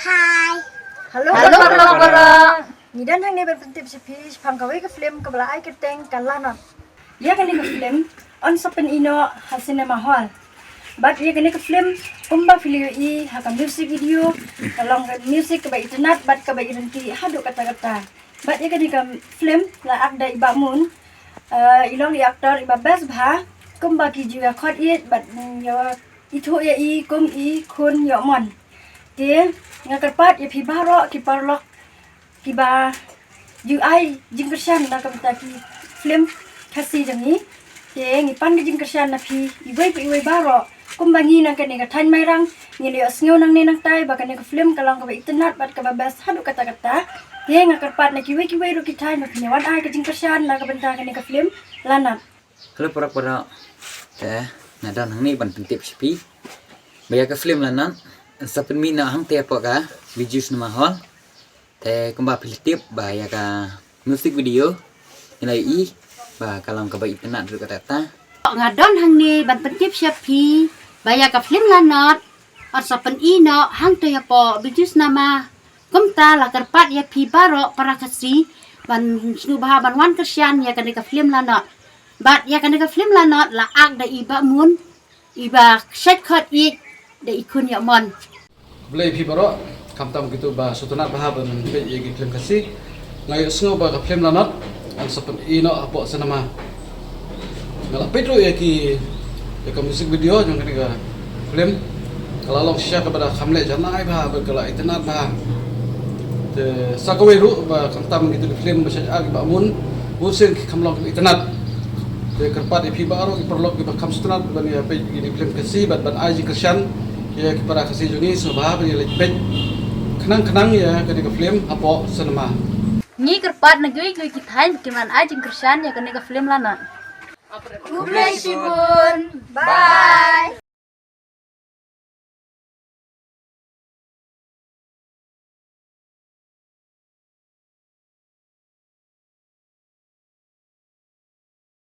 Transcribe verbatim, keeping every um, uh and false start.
Hi. Hello, hello, hello, hello. Ngi don hangne ban pyntip sha phi shaphang kawei ka film kaba la ai kyrteng Ka Lanot. Ïa kane ka film yn sa pyni noh ha cinema hall. Bad ïa kane ka film kumba phi la ïohi ha ka music video, ka long ka music kaba itynnad bad kaba iryntih haduh katta katta. Bad ïa kane ka film la ak da i Bah Moon. Uh, i long i actor iba best bha, kumba ki ju ïa khot ïa bad, mm, ïa ithuh ïa i kum i khun ïoh mon. Te nga kyrpad ïa phi baroh ki paralok kiba ju ai jingkyrshan na ka bynta ki film Khasi jong ngi. Te ngi pan ka jingkyrshan na phi iwei pa iwei baroh. Kumba ngi na kane ka thaiñ Mairang ngi la ïohsngew nangne nangtai ba kane ka film ka long kaba itynnad bad kaba best haduh katta katta. Te nga kyrpad na kiwei kiwei ruh ki thaiñ ba phin ïa wan ai ka jingkyrshan na ka bynta kane ka film Lanot. Hello paralok baroh. Te nga don hangne ban pyntip sha phi ba ïa ka film Lanot yn sa pynmih noh hangtei hapoh ka Bijou Cinema Hall. Te kumba phi la tip ba ïa ka music video ngi la ïohi ba ka long kaba itynnad ruh katta katta. Nga don hangne ban pyntip sha phi ba ïa ka film Lanot yn sa pyni noh hangtei hapoh Bijou Cinema. Kumta la kyrpad ïa phi baroh para Khasi ban sngewbha ban wan kyrshan ïa kane ka film Lanot. Bad ïa kane ka film Lanot la ak da i Bah Moon, iba shait khot ïa da i khun ïoh mon. Khublei phi baroh, khamtam kito ba sngewtynnad bha ban peit ïa ki film Khasi. Nga ïohsngew ba ka film Lanot yn sa pyni noh hapoh cinema. Nga la peit ruh ïa ki, ïa ka music video jong kane ka film. Ka la long shisha kaba da kham leh janai bha bad ka la itynnad bha. Te sa kawei ruh ba khamtam kito ki film ba shait ak i Bah Moon, bun sien ki kham long ki itynnad. Te kyrpad ïa phi baroh ki paralok kiba kham sngewtynnad ban ïa peit ïa ki film Khasi bad ban ai jingkyrshan ïa ki para Khasi jong ngi, sngewbha ban ïa leit peit khnang khnang ïa kane ka film hapoh cinema. Ngi kyrpad na kiwei kiwei ki thaiñ ba kin wan ai jingkyrshan ïa kane ka film Lanot. Khublei shibun. Bye.